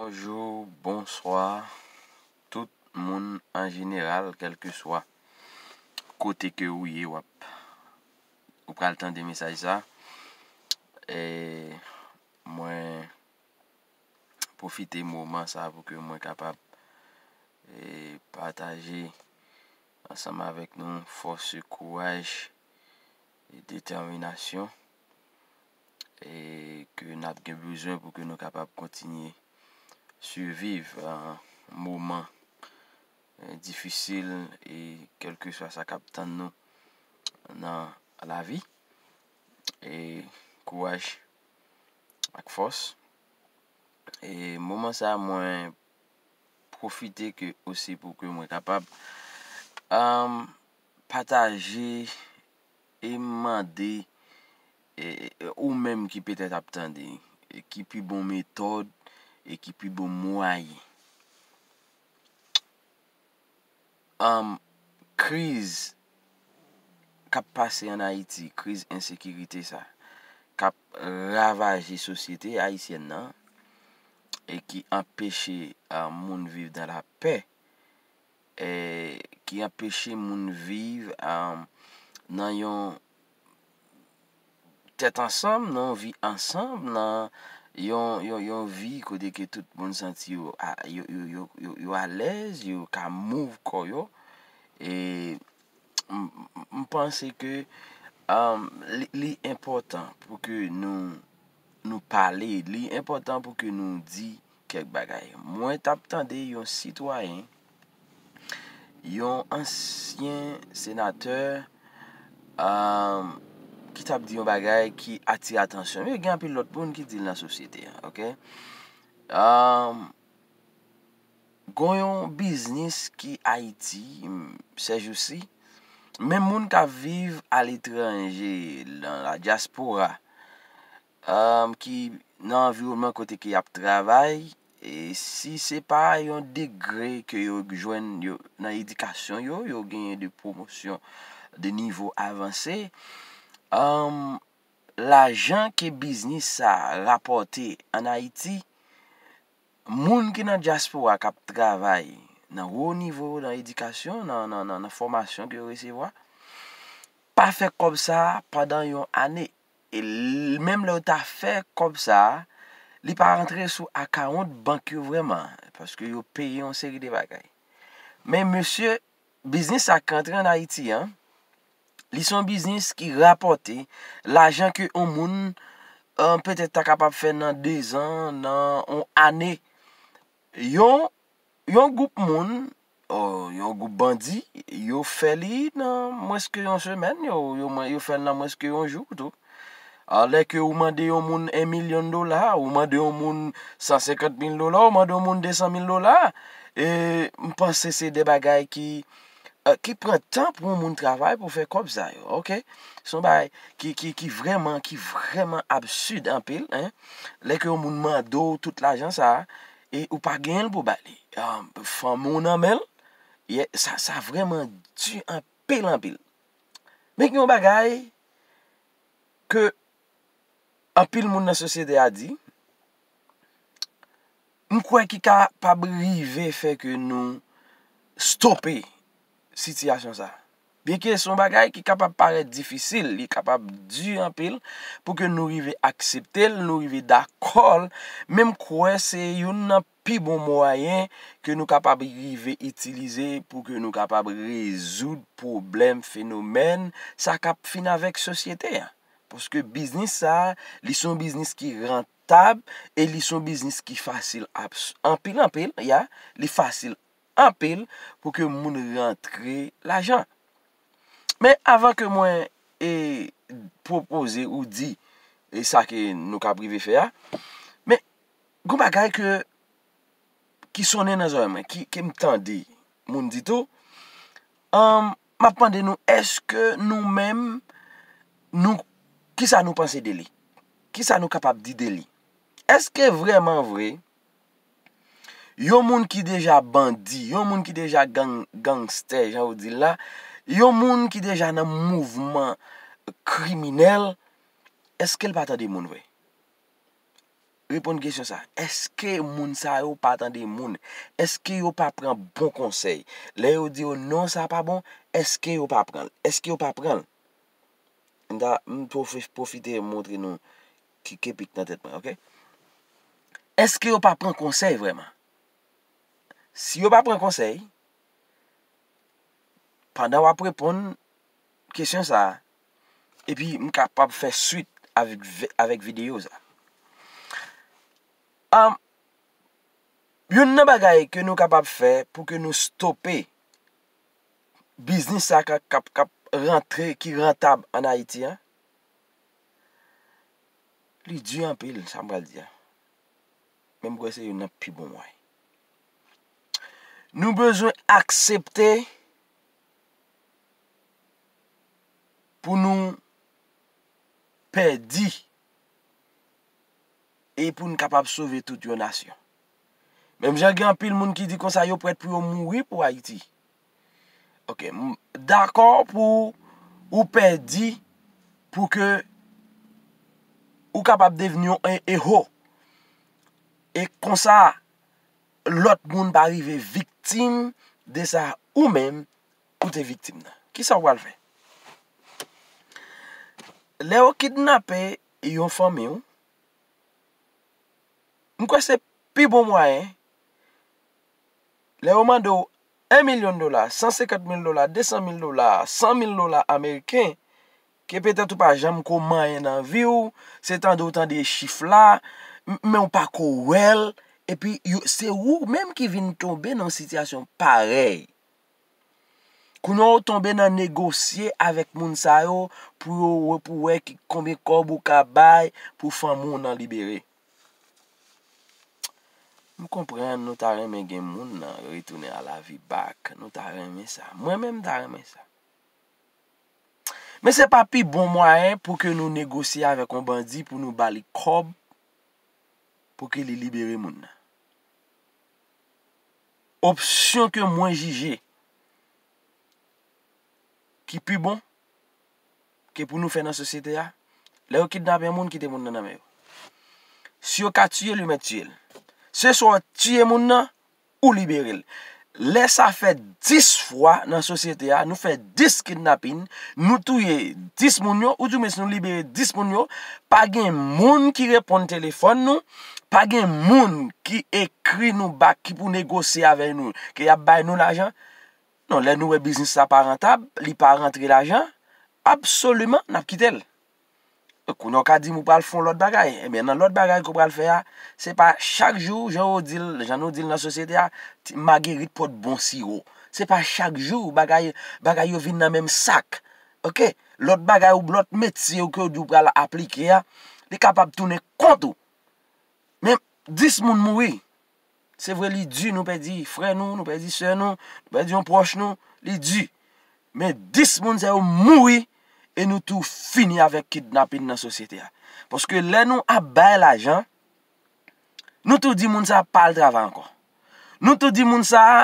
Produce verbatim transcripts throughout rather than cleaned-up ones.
Bonjou, bonswa, tout moun an jeneral, kèlkeswa kote ke ou ye, w ap, ou pral tande mesaj sa. E mwen pwofite moman sa pou ke mwen kapab, e, pataje ansanm avèk nou fòs, kouraj e detèminasyon, e ke n ap gen bezwen pou ke nou kapab kontinye siviv, e, moman, e, difisil, e kèlkeswa sa k ap tann nou nan lavi. E kouraj ak fòs. E moman sa, mwen pwofite ke osi pou ke mwen kapab, um, pataje e mande, e, e, ou menm ki petèt ap tande, e ki pi bon metòd, e ki pi bon mwayen. Um, kriz k ap pase ann Ayiti, kriz ensekirite sa, k ap ravaje sosyete ayisyèn nan, e ki anpeche, um, moun viv dan lapè, e ki anpeche moun viv, um, nan yon tèt ansanm, nan yon vi ansanm, nan yon, yon, yon vi kote ke tout moun santi yo a, yo, yo, yo, yo, yo alèz, yo ka move kò yo. E m, m, m panse ke, um, li, li enpòtan pou ke nou, nou pale, li enpòtan pou ke nou di kèk bagay. Mwen t ap tande yon sitwayen, yon ansyen senatè, um, ki t ap di yon bagay ki atire atansyon m. Yo gen anpil lòt moun ki di l nan sosyete a, oke? Um, gon yon biznis ki Ayiti, m, sèjousi, menm moun k ap viv aletranje, nan la dyaspora, um, ki nan anviwònman kote ke y ap travay, e si se pa yon degre ke yo jwenn yo, nan edikasyon yo, yo genyen de pwomosyon de nivo avanse, um, lajan ke biznis sa rapòte ann Ayiti, moun ki nan dyaspora k ap travay nan wo nivo, nan edikasyon, nan, nan, nan, nan fòmasyon ke yo resevwa, pa fè kòb sa pandan yon ane. E l, menm lè yo ta fè kòb sa, li pa rantre sou akawont bank yo vrèman, paske yo peye yon seri de bagay. Men mesye, biznis sa k rantre ann Ayiti an, li se yon biznis ki rapòte lajan ke yon moun, eh, petèt ta kapab fè nan dezan, nan yon ane. Yon, yon gwoup moun, o, yon gwoup bandi, yo fè li nan mwens ke yon semèn, yo, yo, yo fè l nan mwens ke yon jou tou. Alè ke ou mande yon moun en milyon dola, ou mande yon moun san senkant mil dola, ou mande yon moun de san mil dola, e m panse se de bagay ki, eh, ki pran tan pou yon moun travay pou fè kòb sa yo, oke? Se yon bagay ki, ki, ki vrèman, ki vrèman absid anpil, en. Lè ke yon moun mande w tout lajan sa a, e ou pa genyen l pou ba li. Ah, fanmi w nan men l, ye, sa, sa vrèman di anpil, anpil. Men gen yon bagay ke anpil moun nan sosyete a di, m kwè ki kapab rive fè ke nou stope sitiyasyon sa. Byenke se yon bagay ki kapab parèt difisil, li kapab di anpil pou ke nou rive aksepte l, nou rive dakò l, men m kwè se youn nan pi bon mwayen ke nou kapab rive itilize pou ke nou kapab rezoud pwoblèm, fenomèn sa k ap fin avèk sosyete a. Paske biznis sa, li se yon biznis ki rantab e li se yon biznis ki fasil abs-, anpil, anpil, ya, li fasil anpil pou ke moun rantre lajan. Men avan ke mwen, e, pwopoze ou di, e, sa ke nou ka rive fè a, men gon bagay ke, ki sonnen nan zòrèy mwen, ki, ke m tande moun di tou, um, m ap mande nou, èske nou menm, nou, kisa nou panse de li? Kisa nou kapab di de li? Èske vrèman vre, yon moun ki deja bandi, yon moun ki deja gang, gangstè, jan yo di l la, yon moun ki deja nan mouvman kriminèl, èske l pa tande moun vre? reponn kesyon sa. Èske moun sa yo pa tande moun? Èske yo pa pran bon konsèy? Lè yo di yo non, sa pa bon, èske yo pa pran l? Èske yo pa pran l? M ta, m pwofi-, pwofite montre nou ki, ki pik nan tèt mwen, oke? Èske yo pa pran konsèy vrèman? Si yo pa pran konsèy, pandan w ap reponn kesyon sa a, epi m kapab fè swit avèk, avèk videyo sa a. Am, youn nan bagay ke nou kapab fè pou ke nou stope biznis sa k ap, k ap, k ap rantre, ki rantab ann Ayiti an, li di anpil, sa m pral di a. Men m kwè se youn nan pi bon mwayen. Nou bezwen aksepte pou nou pèdi e pou n kapab sove tout yon nasyon. Menm jan gen anpil moun ki di konsa yo prèt pou yo mouri pou Ayiti. Oke, m dakò pou ou pèdi pou ke ou kapab devni yon e-, ewo. E konsa, lòt moun pa rive viktim de sa ou menm ou te viktim nan. Kisa w pral fè? Lè yo kidnape yon fanmi w, m kwè se pi bon mwayen, lè yo mande w en milyon dola, san senkant mil dola, de san mil dola, san mil dola ameriken, ke petèt ou pa janm ko manyen nan vi w, se tande w tande chif la, m-, men w pa ko wè l, epi yo, se ou menm ki vin tonbe nan sitiyasyon parèy. Kounye a w tonbe nan negosye avèk moun sa yo pou yo wè, pou wè ki, konbyen kòb ou ka bay pou fanmi w nan libere. M konprann nou ta renmen gen moun nan retounen a lavi back. Nou ta renmen sa. Mwen menm m ta renmen sa. Men se pa pi bon mwayen pou ke nou negosye avèk yon bandi pou nou ba li kòb pou ke li libere moun nan. Opsyon ke mwen jije ki pi bon ke pou nou fè nan sosyete a, lè yo kidnape yon moun, kite moun nan nan men yo. Si yo ka tiye l, yo mèt tiye l. Se swa w tiye moun nan, ou libere l. Lè sa fè dis fwa nan sosyete a, nou fè dis kidnapin, nou touye dis moun yo, oudimwens nou libere dis moun yo, pa gen moun ki reponn telefòn nou, pa gen moun ki ekri nou back, ki pou negosye avè nou, ke y ap bay nou lajan. Non, lè nou wè biznis la pa rantab, li pa rantre lajan, absoliman, n ap kite l. Kounye a w ka di m ou pral fè yon lòt bagay. Ebyen, nan lòt bagay ke w pral fè a, se pa chak jou, jan yo di l, jan nou di l nan sosyete a, ti magerit pot bon siwo. Se pa chak jou bagay, bagay yo vin nan menm sak. Oke? Lòt bagay ou lòt metye ou ke w di w pral aplike a, li kapab tounen kont ou. Men dis moun mouri. Se vre, li di, nou pèdi frè nou, nou pèdi sè nou, nou pèdi yon pwòch nou, li di. Men dis moun sa yo mouri e nou tou fini avèk kidnapin nan sosyete a. Paske lè nou ap bay lajan, nou tou di moun sa a pa al travay ankò. Nou tou di moun sa a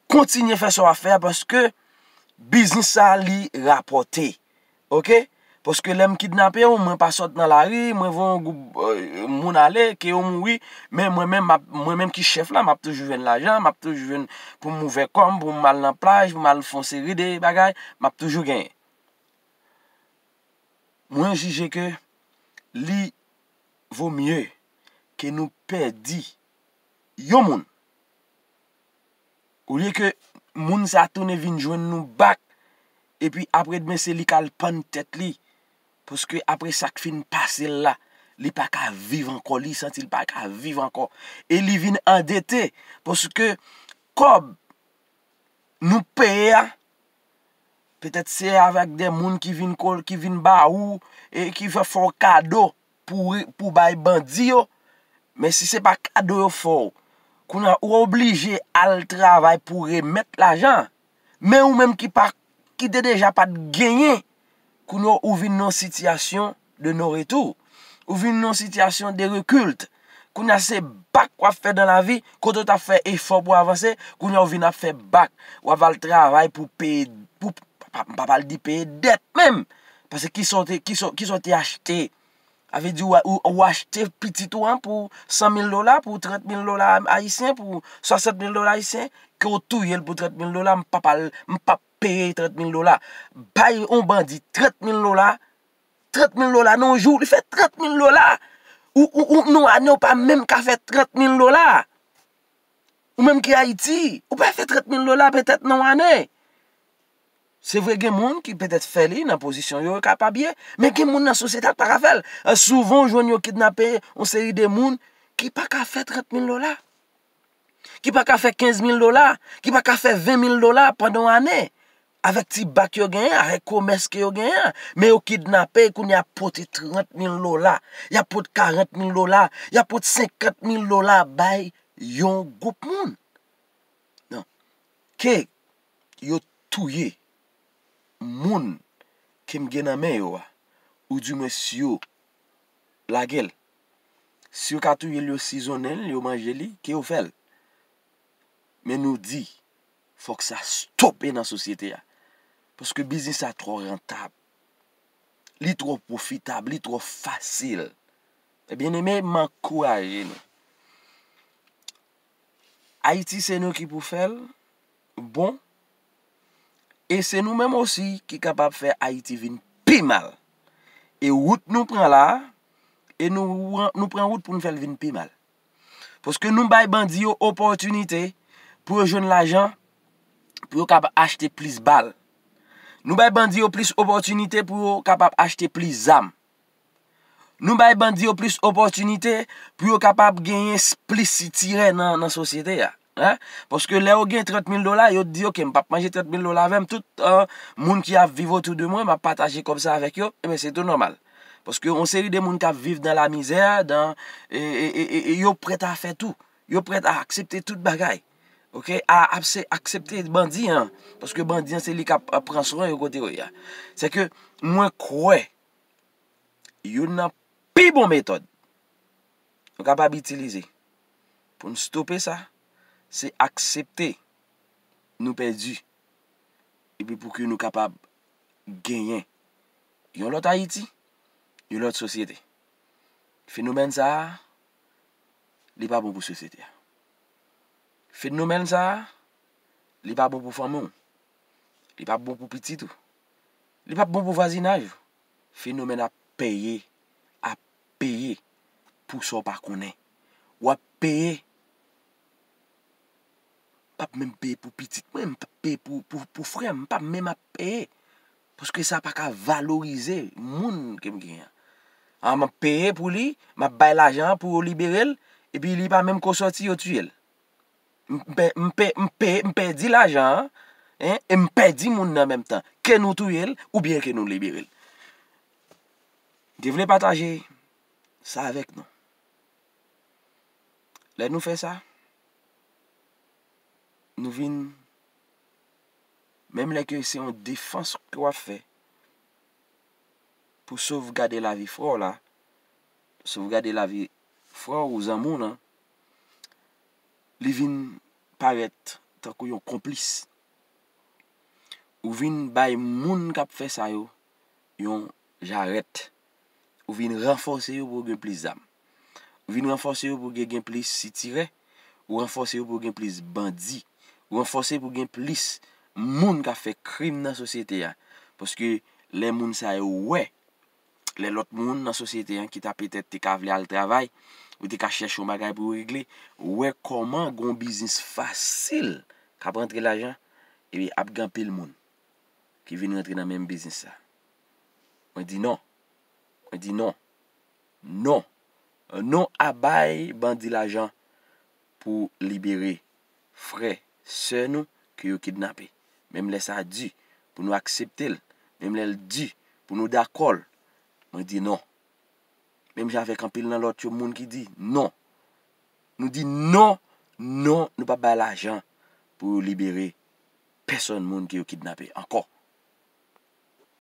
kontinye fè sa w ap fè a paske biznis sa a li rapòte. Oke? Paske lè m kidnape w, mwen pa sot nan lari, mwen voye yon gwoup, euh, moun ale, ke yo mouri, men mwen menm, m ap, mwen menm ki chèf la, m ap toujou jwenn lajan, m ap toujou jwenn pou m ouvè kò m, pou m al nan plaj, pou m al fè yon seri de bagay, m ap toujou genyen. Mwen jije ke li vo mye ke nou pèdi yon moun. Olye ke moun sa tounen vin jwenn nou back, epi apre demen se li k al pann tèt li. Paske apre sa k fin pase l la, li pa ka viv ankò, li santi l pa ka viv ankò. E li vin andete, paske kòb nou peye a, petèt se avèk de moun ki vin kol-, ki vin ba ou, e ki fè, fè w kado pou, pou bay bandi yo. Men si se pa kado yo fè w, kounye a ou oblije al travay pou remèt lajan an. Men ou menm ki pa, ki te deja pa t genyen, kounye a ou vin nan yon sitiyasyon de non retou. Ou vin nan yon sitiyasyon de rekil. Kounye a se back w ap fè nan lavi, kote w t ap fè efò pou avanse, kounye a ou vin ap fè back. W ap al travay pou peye, pou, pa, m pa pral di peye dèt menm. Paske kisa w te, kisa, kisa w te achte? Sa vle di ou, ou, ou achte pitit ou an pou san mil dola, pou trant mil dola ayisyen, pou swasant mil dola ayisyen, ke w touye l pou trant mil dola, m p ap al, m p ap peye trant mil dola. Bay yon bandi trant mil dola, trant mil dola nan yon jou, li fè trant mil dola. Ou, ou, ou, nan yon ane, ou pa menm ka fè trant mil dola. Ou menm ki Ayiti, ou pa fè trant mil dola petèt nan yon ane. Se vre, gen moun ki petèt fè li nan pozisyon yo, yo kapab ye, men gen moun nan sosyete a k pa ka fè l. Souvan, ou jwenn yo kidnape yon seri de moun ki pa ka fè trant mil dola, ki pa ka fè kenz mil dola, ki pa ka fè ven mil dola pandan yon ane. Avèk ti bak yo genyen, avèk komès ke yo genyen an. Men yo kidnape, kounye a ap pote trant mil dola, y ap pote karant mil dola, y ap pote senkant mil dola bay yon gwoup moun. Non. Ke yo touye moun ke m gen nan men yo a, oudimwen si yo lage l. Si yo ka touye l, yo sizonnen l, yo manje li, ke yo fè l. Men nou di, fòk sa stope nan sosyete a. Paske biznis sa twò rantab. Li twò pwofitab, li twò fasil. Ebyen, byeneme, m ankouraje nou. Ayiti se nou ki pou fè l bon. E se nou menm osi ki kapab fè Ayiti vin pi mal. E wout nou pran la a, e nou, nou pran wout pou nou fè l vin pi mal. Paske nou bay bandi yo opòtinite pou yo jwenn lajan, pou yo kapab achte plis bal. Nou bay bandi yo plis opòtinite pou yo kapab achte plis zam. Nou bay bandi yo plis opòtinite pou yo kapab genyen s-, plis sitirè nan, nan sosyete a. Hein? Paske lè yo gen trant mil dola, yo di, "Ok, m p ap manje trant mil dola avè m. Tout, euh, moun ki ap viv otou de mwen, m ap pataje kòb sa avèk yo." Ebyen, se tou nòmal. Paske yon seri de moun k ap viv nan lamizè, nan, e, e, e, e, e yo prèt a fè tou. Yo prèt a aksepte tout bagay. Ok? A, a, se aksepte bandi an. Paske bandi an, se li k ap, ap pran swen yo kote yo ye a. Se ke mwen kwè youn nan pi bon metòd nou kapab itilize pou n stope sa, se aksepte nou pèdi, epi pou ke nou kapab genyen yon lòt Ayiti, yon lòt sosyete. Fenomèn sa a, li pa bon pou sosyete a. Fenomèn sa a, li pa bon pou fanmi w. Li p ap bon pou pitit ou. Li p ap bon pou vwazinaj ou. Fenomèn ap peye, ap peye pou sa w pa konnen. W ap peye, m p ap menm peye pou pitit mwen, m p ap peye pou, pou, pou frè m, m p ap menm ap peye. Paske sa pa ka valorize moun ke m genyen an. A, m ap peye pou li, m ap bay lajan an pou yo libere l, epi li pa menm ko sòti, yo tiye l. M pe-, m pe-, m pe-, m pèdi lajan an, en, e m pèdi moun nan menm tan. Ke nou touye l, oubyen ke nou libere l. M te vle pataje sa avèk nou. Lè nou fè sa, nou vin, menm lè ke se yon defans ke w ap fè pou sovgade lavi frè w la, sovgade lavi frè w, zanmi w lan, li vin parèt tankou yon konplis. Ou vin bay moun k ap fè sa yo yon jarèt. Ou vin ranfòse yo pou gen plis zam. Ou vin ranfòse yo pou gen, gen plis sitirè. Ou ranfòse yo pou gen plis bandi. Ou ranfòse pou gen plis moun k ap fè krim nan sosyete a. Paske lè moun sa yo wè, lè lòt moun nan sosyete an ki ta petèt te ka vle al travay, ou te ka chèche yon bagay pou yo regle, wè kòman gen yon biznis fasil k ap rantre lajan, epi ap gen anpil moun ki vin rantre nan menm biznis sa. Mwen di non. Mwen di non. Non. Non a bay bandi lajan pou libere frè, sè nou ke yo kidnape. Menm lè sa di pou nou aksepte l, menm lè l di pou nou dakò l, mwen di non. Menm jan avèk anpil nan lòt yo, moun ki di non. Nou di non, non, nou p ap bay lajan pou yo libere pèsòn moun ke yo kidnape ankò.